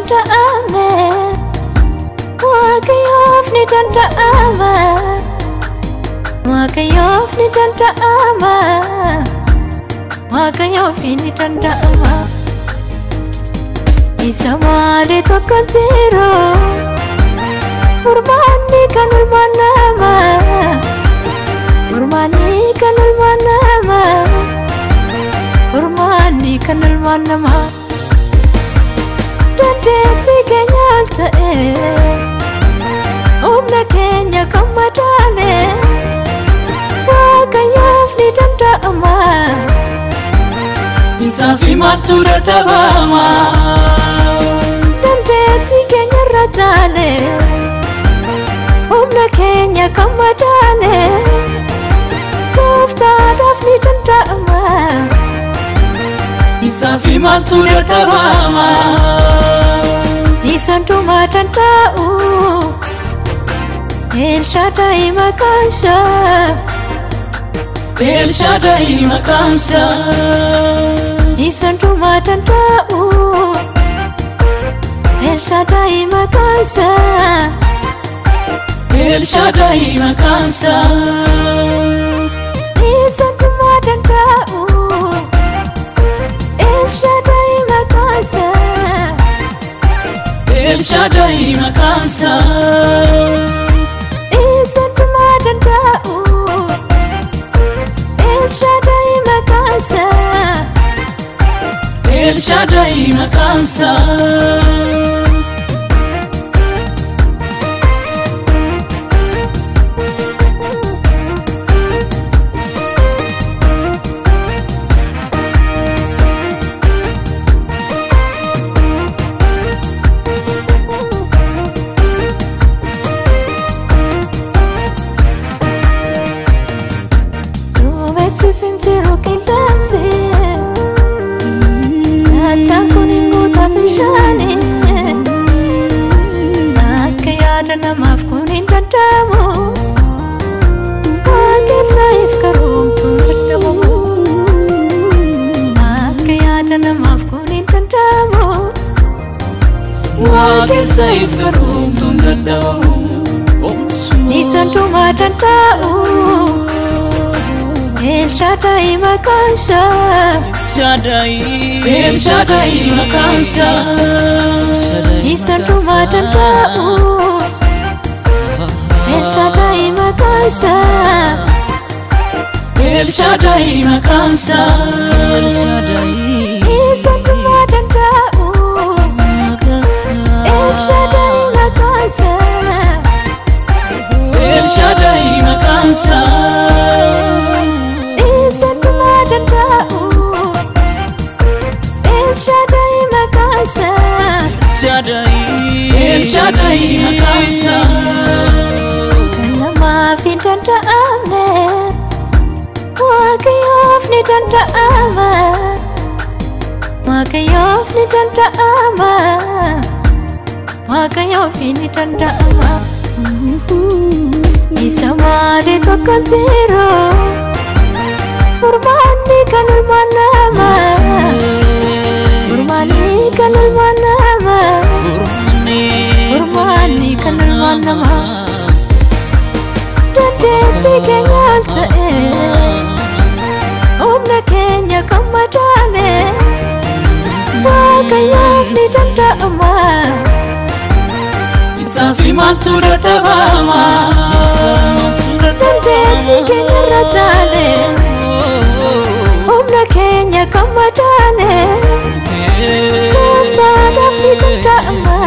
danda'amne Waaqayyoof ni danda'ama. Waaqayyoof ni danda'ama. Waaqayyoof ni danda'ama. Isa malee tokko hin jiru. Furmaanni kan ilmaan namaa. Furmaanni kan ilmaan namaa. Furmaanni kan ilmaan namaa. Dandeettii keenya ol ta'e humna keenya kan madaale Waaqayyoof ni danda'ama. Isaaf maaltu dadhabama? Dandeettii keenya irra caale humna keenya kan madaale Gooftaadhaaf ni danda'ama. Isaaf maaltu dadhabama? Isa hundumaa danda'u Elshaddai maqaan isaa. Elshaddai maqaan isaa. Isa hundumaa danda'u Elshaddai maqaan isaa. Elshaddai maqaan isaa. Isa hundumaa danda'u Elshaddai maqaan isaa. Elshaddai maqaan isaa. Isa hundumaa danda'u Elshaddai maqaan isaa. Elshaddai maqaan isaa. Duumessi sin jiru qilleensi Dachaan kun hin guuta bishaanii Akka yaada namaaf kun hin danda'amu Waaqessaaf garuu kun dadhabamu Akka yaada namaaf kun hin danda'amu Waaqessaaf garuu kun dadhabamu. Isa hundumaa danda'u Elshaddai maqaan isaa. Elshaddai maqaan isaa. Isa hundumaa danda'u Elshaddai maqaan isaa. Elshaddai maqaan isaa. Isa hundumaa danda'u Elshaddai maqaan isaa. Elshaddai maqaan isaa. Isa hundumaa danda'u Elshaddai maqaan isaa. Elshaddai maqaan isaa. Kan namaaf hin danda'amne Waaqayyoof ni danda'ama. Waaqayyoof ni danda'ama. Waaqayyoof ni danda'ama. Isa malee tokko hin jiru. Furmaanni kan ilmaan namaa. Furmaanni kan ilmaan namaa. Furmaanni kan ilmaan namaa. Dandeettii keenya ol ta'e humna keenya kan madaale Waaqayyoof ni danda'ama. Isaaf maaltu dadhabama? Dandeettii keenya irra caale humna keenya kan madaale Gooftaadhaaf ni danda'ama.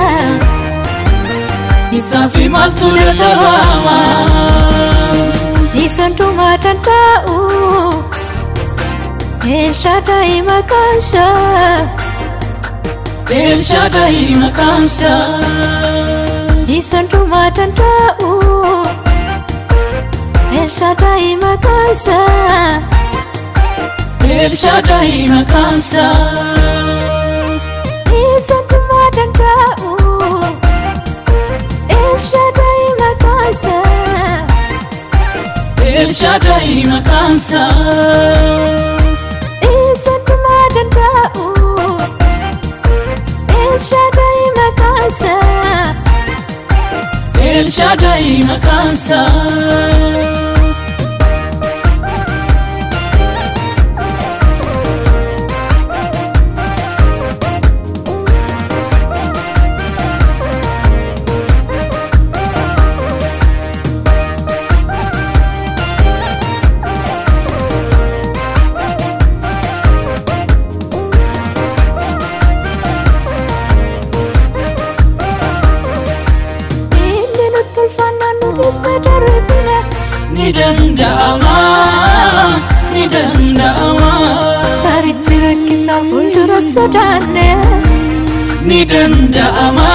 Isaaf maaltu dadhabama? Isa hundumaa danda'u Elshaddai maqaan isaa. Elshaddai maqaan isaa. Isa hundumaa danda'u Elshaddai maqaan isaa. Elshaddai maqaan isaa. Isa hundumaa danda'u Elshaddai maqaan isaa. Elshaddai maqaan isaa. Isa hundumaa danda'u Elshaddai maqaan maqaansaa. Elshaadaay maqaansaa. Inni nutti ulfaannaan nu dhiisne darbina. Ni danda'ama, ni danda'ama. Barichi rakkisaa fuuldura sodaanne. Ni danda'ama,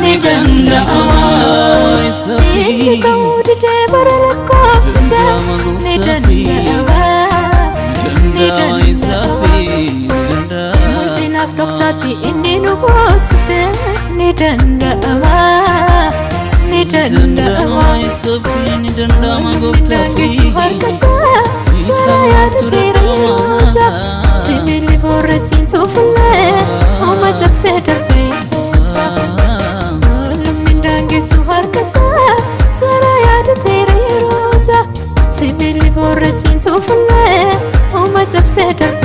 ni danda'ama. Inni ta'uu didee bara lakkoofsise. Ni danda'ama, ni danda'ama. Mul'inaaf dhoksaatti inni nu boosise. Ni danda'ama, ni danda'ama. Daangessu harka isaa seera yaadateera yeroo isaa. Sibiilli boorra ciincuufillee uuma cabsee darbeessa. Lubni daangessu harka isaa seera yaadateera yeroo isaa. Sibiilli boorra ciincuufillee uuma cabsee darbeessa.